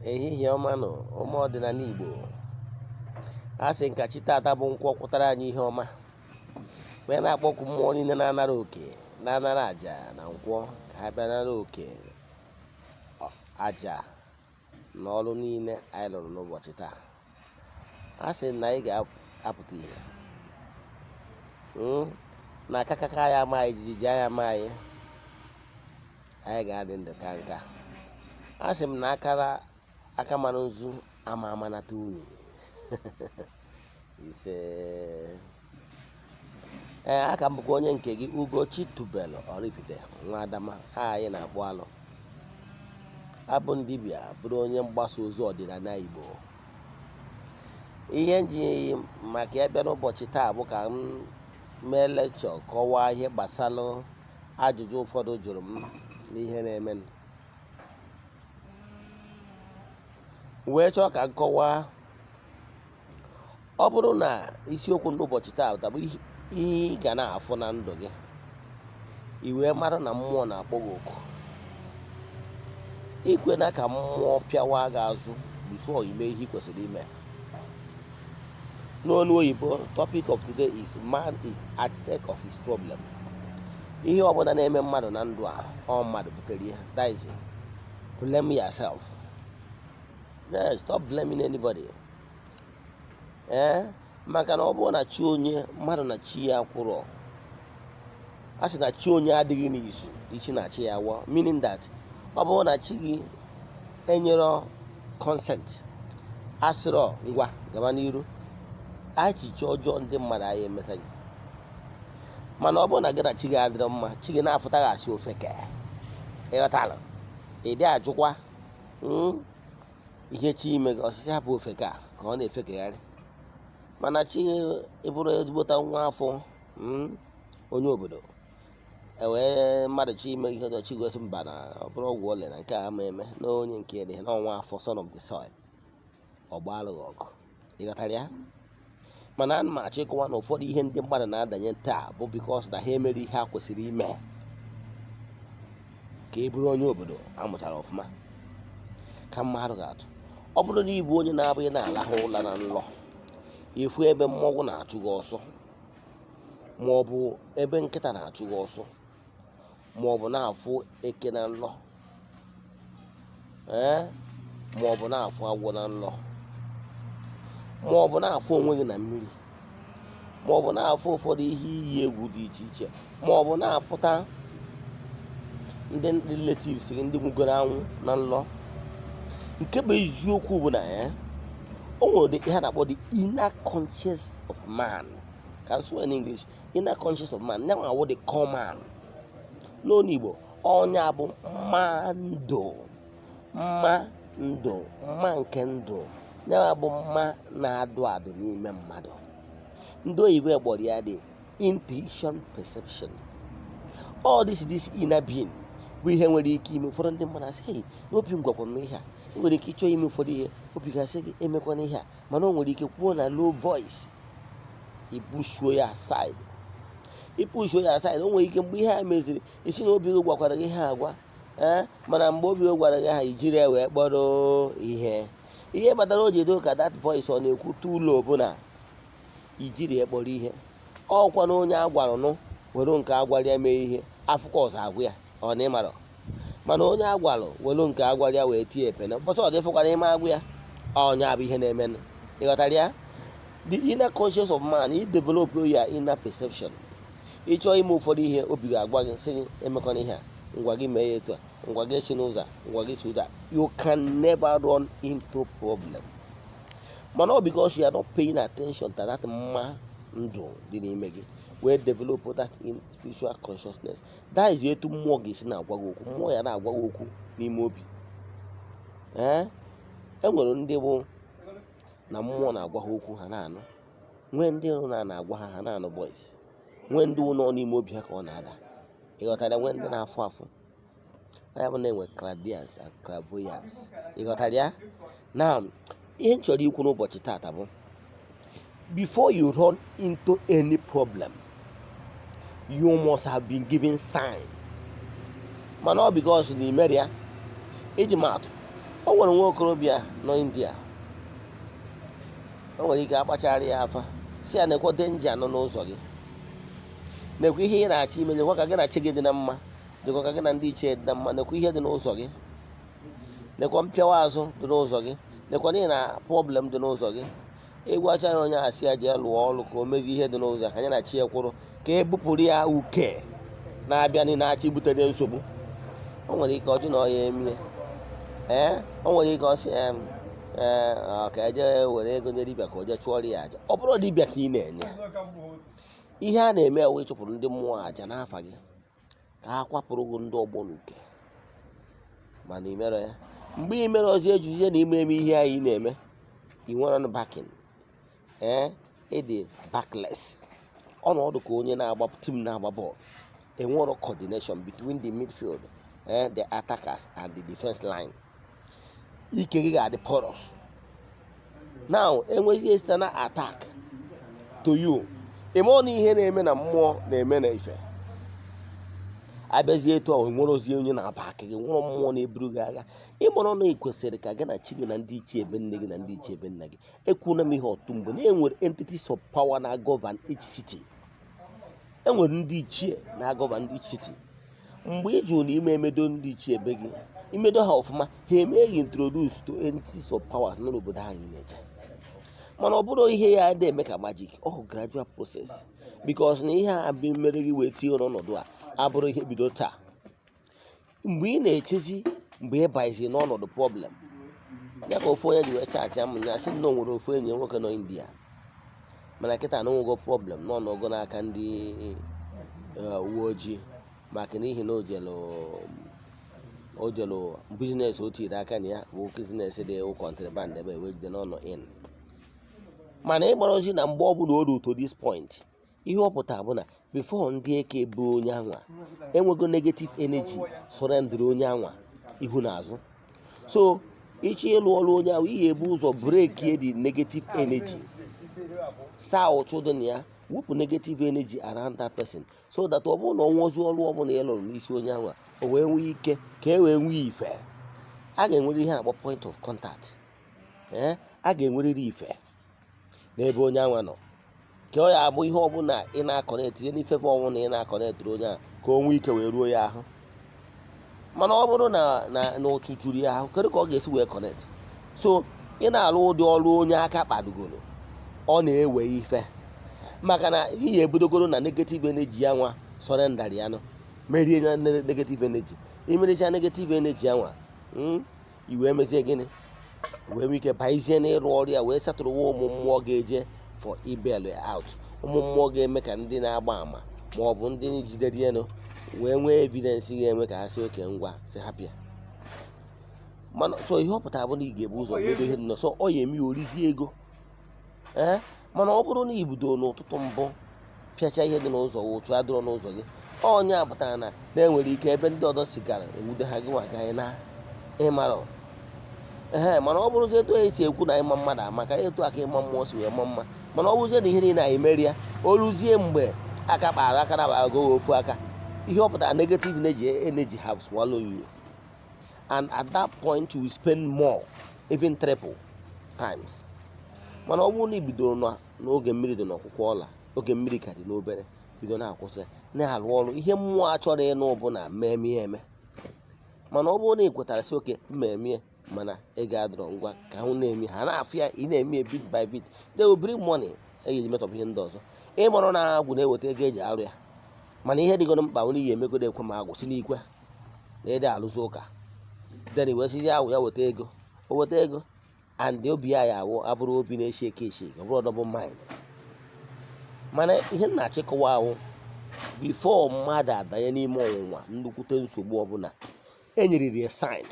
Ehihie ọma nụ, ụmụ ọdịnala Igbo. A sị nka chi tata bụ nkwọ kwụtara anyị ihe ọma, wee na-akpọku mmụọ niile na-anara oke, na-anara àjà na nkwọ ka ha bịa nara oke, àjà na ọrụ niile anyị lụrụ n'ụbọchị taa. A sị na anyị ga-apụta ihe na akakaka ya ama anyị, jijiji anya ama anyị, anyị ga-adị ndụ ka nka. A sị m na akara aka mara nzu ama amanata unyi ise. Ee, aka m bụkwa onye nke gị, Ugochi Tubelu Oraifite, nwa Adama anyị na-akpụ alụ, abụ m dibịa, bụrụ onye mgbasa ozi ọdịnala Igbo. Ihe nji maka ya bịa n'ụbọchị taa bụ ka m mee lecture, kọwaa ihe gbasara ajụjụ ụfọdụ jụrụ m n'ihe na-eme, wee chọọ ka m kọwaa. Ọ bụrụ na isiokwu n'ụbọchị taa bụ ihe ị ga na-afụ na ndụ gị, i wee mara na mmụọ na-akpọ gị oku, ikwena ka mmụọ pịawa gị azụ before ime ihe ị kwesịrị ime. N'onu oyibo, topic of today is "Man is architect of his problem." Ihe ọbụla na-eme mmadụ na ndụ a, ọ mmadụ butere ya. That is, blame yourself. Yeah, stop blaming anybody. Ee, maka na ọ bụrụ na chi onye mmadụ na chi ya kwụrụ, a sị na chi onye adịghị n'izu, isi na chi ya wụọ, meaning that ọ bụrụ na chi gị enyero consent, asịrọ ngwa gaba n'iru, echiche ọjọọ ndị mmadụ anyị emeta gị. Mana ọ bụrụ na gị na chi gị adịrọ mma, chi gị na-afụtaghasị ofeke, ịghọtara, ị dị ajụkwa ihe chi ime gị, ọsịsị hapụ ofeke a ka ọ na-efekegharị. Mana chi gị ịbụrụ ezigbota nwa afọ, onye obodo, ewee mmadụ chi ime ihe ọjọọ, chi gosi mba na ọ bụrụ ọgwụ ole na nke a ama eme na onye nke dị na ọnwa afọ, son of the soil, ọ gbalụghị ọgụ, ịghọtara ya. Mana ana m achọ ịkọwa na ụfọdụ ihe ndị mmadụ na-adanye taa bụ because na ha emere ihe ha kwesịrị ime ka ị bụrụ onye obodo amụtara ọfụma. Ka mmadụ ga-atụ, ọ bụrụ na ị bụ onye na-abụghị na-alahụ ụla na nlọ, ifu ebe mmọnwụ na-achụ gị ọsọ, ma ọ bụ ebe nkịta na-achụ gị ọsọ, ma ọ bụ na-afụ eke na nlọ, ee, ma ọ bụ na-afụ agwọ na nlọ, ma ọ bụ na-afụ onwe gị na mmiri, ma ọ bụ na-afụ ụfọdụ ihe iyi egwu dị iche iche, ma ọ bụ na-afụta ndị relatives gị, ndị nwugoro anwụ na nlọ, nke bụ eziokwu bụ na ya o nwere ihe a na-akpọ the inner conscious of man. Ka m sụọ in English, inner conscious of man, ya nwa the core man. N'onu Igbo, ọnya bụ mma ndụ, mma ndụ, mma nke ndụ, ya bụ mma na-adụ adụ n'ime mmadụ. Ndị oyibo kpọrọ ya the intuition, perception. All this inner being bụ ihe nwere ike ime ụfọdụ ndị mmadụ asị, "Hey, n'obi m gwakwana m ihe a." Ị nwere ike ịchọ ime ụfọdụ ihe, obi ga-asị gị emekwana ihe a, mana o nwere ike kwuo na low voice, ipushuo ya aside, ipushuo ya aside. O nwere ike mgbe ihe a meziri, isi na obi gị gwakwara gị ihe agwa, ee, mana mgbe obi gị gwara gị ha, ijiri ya wee kpọrọ ihe. Ihe kpatara o ji edo ka that voice ọ na-ekwu too low bụ na ijiri ya kpọrọ ihe. Ọkwa na onye agwara nụ were nke agwara ya mee ihe, afụkọ ọzọ agwụ ya, ọ na ịmara. Mana onye agwalụ were nke agwara ya wee tie epene, ụbọchị ọ dị fụkwara ime agwụ ya, ọnya bụ ihe na-emenụ. Ịghọtara ya? The inner conscious of man, i develop your inner perception. Ịchọọ ime ụfọdụ ihe, obi ga-agwa gị, sị gị emekwana ihe a, ngwa gị mee ya etu a, ngwa gị si n'ụzọ a, ngwa gị si ụzọ a. You can never run into problem. Mana ọ because you are not paying attention to that mma ndụ dị n'ime gị, wee develop that in spiritual consciousness. That is etu mmụọ ga-esi na-agwa gị okwu. Mmụọ ya na-agwa gị okwu n'ime obi. Ee, e nwere ndị bụ na mmụọ na-agwa ha okwu, ha na-anụ. Nwee ndị na na-agwa ha, ha na-anụ voice. Nwee ndị nọ n'ime obi ha ka ọ na-ada, ịghọtara? Nwee ndị na-afụ afụ ya, bụ na-enwe clairvoyance and clairvoyance, ịghọtara ya? Na ihe m chọrọ ikwu n'ụbọchị taata bụ, before you run into any problem, you must have been given sign. Mana ọ because na imere ya, iji maatụ, O nwere nwa okorobịa nọ India. O nwere ike akpachara ya afa, si ya nekwa danger nọ n'ụzọ gị, nekwa ihe ị na-achọ ime, nekwa ka gị na chi gị dị na mma, nekwa ka gị na ndị ichie dị na mma, nekwa ihe dị n'ụzọ gị, nekwa mpịawa azụ dị n'ụzọ gị, nekwa n'ihi na problem dị n'ụzọ gị. Ịgwacha ya, onye asị ya jee lụọ ọrụ ka o mezie ihe dị n'ụzọ, ka ya na chi ya kwụrụ, ka e bupụrụ ya uke na-abịa na-achọ ibutere nsogbu. O nwere ike ọjụ na ọ ya emie. Ee, o nwere ike ọ sị ee, ka eje were ego nye dibịa ka o jee chụọrọ ya aja. Ọ bụrụ dibịa ka ị na-enye, ihe a na-eme ewe ịchụpụrụ ndị mmụọ aja n'afa gị ka ha kwapụrụ gị ndị ọgbọ n'uke. Mana ị mere ya, mgbe ị mere ọzọ, ejuzie na ime eme ihe anyị na-eme, ị nwere backing. Ee, ịdị backless, ọnọdụ ka onye na-agba team na-agba bọọlụ enwero coordination between the midfield, the attackers and the defense line. Ike gị ga-adị porous. Now enwezi external attack to you, ịma na ihe na-eme na mmụọ na-eme na ife abịazie etu a, nwere ozi onye na-aba aka gị, nwere mmụọ na-eburu gị agha. Ịmụrụ na ị kwesịrị ka gị na chi gị na ndị ichie ebe nne gị na ndị ichie ebe nna gị. Ekwuna m ihe ọtụtụ mgbe na enwere entities of power na govern each city, enwere ndị ichie na-agovern each city. Mgbe ị jụrụ na ime emedo ndị ichie ebe gị, imedo ha ọfụma, ha eme gị introduce to entities of power nọ n'obodo anyị na-eje. Mana ọ bụrụ ihe ya dị eme ka magic, ọ gradual process, because na ihe a bụ mere gị wee tinye n'ọnọdụ a abụrụ ihe bido taa. Mgbe ị na-echezi, mgbe ị bazi n'ọnọdụ problem ya, ka ofu onye ji wee chaachị m ya, sị na o nwere ofu enyi ya nwoke nọ India, mana kịta na onwego problem n'ọnọgo n'aka ndị uwe ojii, maka n'ihi na o jelu business o tiri aka na ya bụ business dị contraband ebe wee jide n'ọnọ in. Mana ịgbara ozi na mgbe ọbụla o ruru to this point, ihe ọ pụtara bụ na before ndị eke bụ onye anwa enwego negative energy surrender onye anwa ihu na azụ. So ịchọ ịlụ ọrụ onye ahụ, ihe ebu ụzọ break the negative energy, saa ụchụ dị na ya, wepụ negative energy around that person, so that ọ bụrụ na ọnwa ozi ọrụ ọbụla ị lụrụ n'isi onye ahụ, o wee nwee ike ka e wee nwee ife a ga-enwere ihe a na-akpọ point of contact. Ee, a ga-enwerịrị ife n'ebe onye anwa nọ, ka ọ ya abụ ihe ọbụla ị na-aconnect, ihe n'ifefe ọbụla ị na-aconnectịrị onye a, ka o nwee ike wee ruo ya ahụ. Mana ọ bụrụ na ụtụ juru ya ahụ, kedu ka ọ ga-esi wee connect? So ị na-alụ ụdị ọrụ onye aka kpadogoro, ọ na-ewe ife, maka na ihe ebudogoro na negative energy ya nwa surrender ya nọ, merie na negative energy. Imericha negative energy ya nwa, i wee mezie gịnị? Wee nwee ike baezie n'ịrụ ọrụ ya, wee setụrụwa ụmụ mmụọ ga-eje for ibail out, ụmụ mmụọ ga-eme ka ndị na-agba ama ma ọ bụ ndị jidere elu wee nwee evidence ga-eme ka ha si oke ngwa si hapụ ya. Mana so ihe ọ pụtara bụ na ị ga-ebu ụzọ medo ihe dị nọ, so ọ ya eme ya orizie ego. Ee, mana ọ bụrụ na ibido n'ụtụtụ mbụ pịacha ihe dị n'ụzọ, ụchụ adịrọ n'ụzọ gị, onye a pụtara na na-enwere ike ebe ndị ọzọ sigara enwude ha, gị nwa gaghị na ịmara. Ee, mana ọ bụrụzie etu esi ekwu na ịma mmadụ amaka, etu aka ịma mmụọ si wee ma mma. Mana ọ bụrụzie na ihe niile anyị merie, o ruzie mgbe aka kpara aka na agụ ofu aka, ihe ọ pụtara, negative energy have swallowed you, and at that point you will spend more, even triple times. Mana ọ bụrụ na ị bidoro n'oge mmiri dị n'ọkwụkwọ ọla, oge mmiri ka dị n'obere, bido na-akwụsị na-arụ ọrụ ihe mmụọ a chọrọ ịnụ bụ na mmemme ya eme. Mana ọ bụrụ na ị kwetara sị oke mmemme, mana ego adịrọ, ngwa ka hụ na-eme ha na-afụ ya, ị na-eme ya bit by bit, they will bring money eji metọpụ ihe ndị ọzọ. Ịmarụ na agwụ na-eweta ego eji arụ ya, mana ihe dịgoro mkpa nwere ihe emegodo ekwe ma agwụ si n'ikwe na ịdị alụzi ụka, then wesizi agwụ ya weta ego, o weta ego, and obi ya ya awụ abụrụ obi na-eshi eke eshi, ọ bụrụ double mind. Mana ihe m na-achịkọwa ahụ, before mmadụ abanye n'ime ọnwụnwa, nnukwute nsogbu ọbụla, enyeriri ya sign.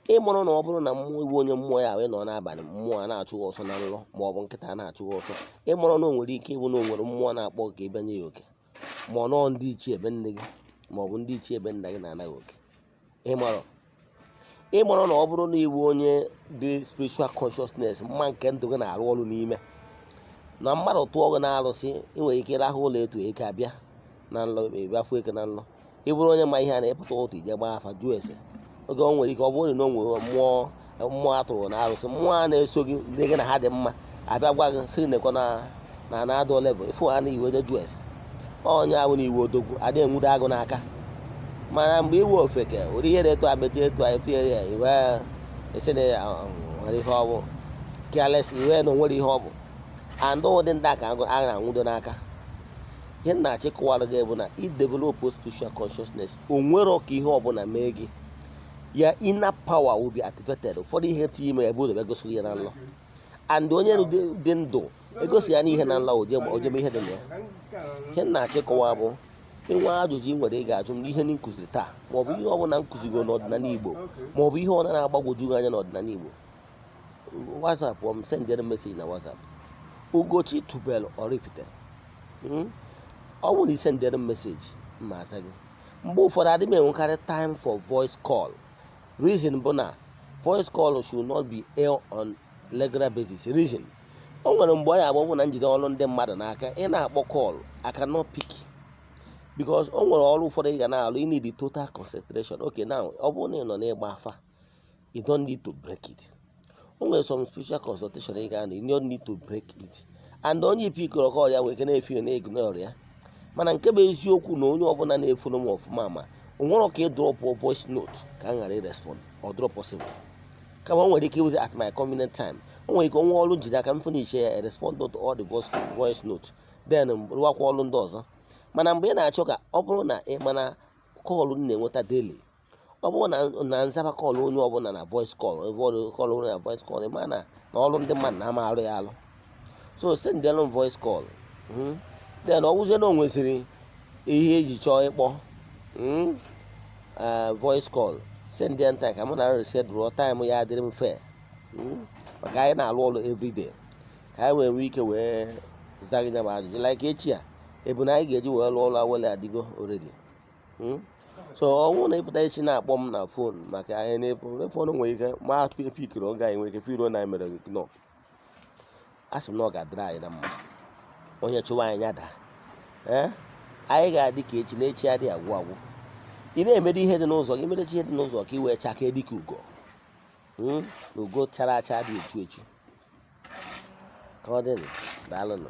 Ịmụrụ na ọ bụrụ na mmụọ iwu onye mmụọ ya wee nọ n'abalị, mmụọ a na-achụ gị ọsọ na nrọ, ma ọ bụ nkịta a na-achụ gị ọsọ, ịmụrụ na o nwere ike ịbụ na o nwere mmụọ na-akpọ ka ịbịanye ya oke, ma ọ nọọ ndị ichie ebe nne gị ma ọ bụ ndị ichie ebe nna gị na-anaghị oke. Ịmụrụ na ọ bụrụ na ịbụ onye dị spiritual consciousness, mma nke ndụ gị na-arụ ọrụ n'ime na mmadụ tụọ gị na-arụsị, ị nwere ike ịrahụ ụlọ etu eke abịa na nlọ, ịbịa fụ eke na nlọ. Ị bụrụ onye ma ihe a na-ịpụta ụtụ, ije gbaa afa, jụọ ese. Oge o nwere ike ọ bụrụ na o nwere mmụọ, mmụọ atụrụ na arụsị, mmụọ a na-eso gị, ndị gị na ha dị mma, abịa gwa gị sị nekwa na na-adụ level ịfụ ha na iwe jụ ese onye ahụ na iwe odogwu adị enwudo agụ n'aka. Mana mgbe iwe ofeke ụdị ihe na-eto amechi etu a efu ya, iwe esi na ya nwere ihe ọ bụ careless, iwe na onwere ihe ọ bụ. And ụdị ndị a ka a na-anwudo n'aka. Ihe m na-achọ ịkọwara gị bụ na i develop spiritual consciousness, o nwero ka ihe ọbụla mee gị, ya inner power will be activated. Ụfọdụ ihe tinye ime ya bụ ụzọ bịa gosi ya na nlọ, and onye dị ndụ egosi ya n'ihe na nlọ, ojeme ihe dị na ya. Ihe m na-achọ ịkọwa bụ, inwe ajụjụ ị nwere ị ga-ajụ m n'ihe m kụziri taa, maọbụ ihe ọbụla m kụzigo n'ọdịnala Igbo, maọbụ ihe ọbụla na-agbagwoju gị anya n'ọdịnala Igbo, WhatsApp m, sendere message na WhatsApp Ugochi Tubelu Oraifite. Ọ bụrụ na ị sendere m message, mma aza gị. Mgbe ụfọdụ adị m enwekarị time for voice call. Reason bụ na voice call should not be air on regular basis. Reason, o nwere mgbe ọ ya abụ na njide ọrụ ndị mmadụ n'aka, ị na-akpọ call, I cannot pick, because o nwere ọrụ ụfọdụ ị ga na-alụ, you need total concentration. Okay, now, ọ bụrụ na ị nọ n'ịgba afa, you don't need to break it. O nwere some spiritual consultation ị ga-anọ, you don't need to break it. And onye ipikọrọ call ya nwere ike na-efi na ignore ya. Mana nke bụ eziokwu na onye ọbụla na-efolo m ọfụma, ma o nwere ka ị drop voice note ka m ghara irespond, ọ dịrọ possible. Kama o nwere ike ịwụzi at my convenient time. O nwere ike onwe ọrụ njide aka m finish ya, respond to all the voice note, then rụwakwa ọrụ ndị ọzọ. Mana mgbe ị na-achọ ka ọ bụrụ na ị mana call m na-enweta daily, ọ bụrụ na nzaba call onye ọbụla na voice call, call na voice call, ma na ọrụ ndị mmadụ na-ama arụ ya alụ. So send m voice call. Then ọ wụzie na o nweziri ihe eji chọọ ịkpọ voice call, send ya nta ka mụ na reschedule time ya adịrị m fair, maka anyị na-alụ ọrụ everyday, ka anyị wee nwee ike wee zaa gị ya ma ajụjụ. Like echi a ebu na anyị ga-eji wee lụọ ọrụ awele adịgo already. So ọ bụrụ na ịpụta echi na-akpọ m na phone, maka anyị na-epu phone, nwere ike ma pikiri oge anyị nwere ike firuo na anyị mere nọ. A sị m na ọ ga-adịrị anyị na mma. Onye chụwa anyị ya daa. Ee, anyị ga-adị ka echi na echi adịghị agwụ agwụ. Ị na-emedo ihe dị n'ụzọ gị, merechi ihe dị n'ụzọ ka ị wee chakee dịka ugo. Na ugo chara acha dị echu echu. Ka ọ dị. Daalụnụ.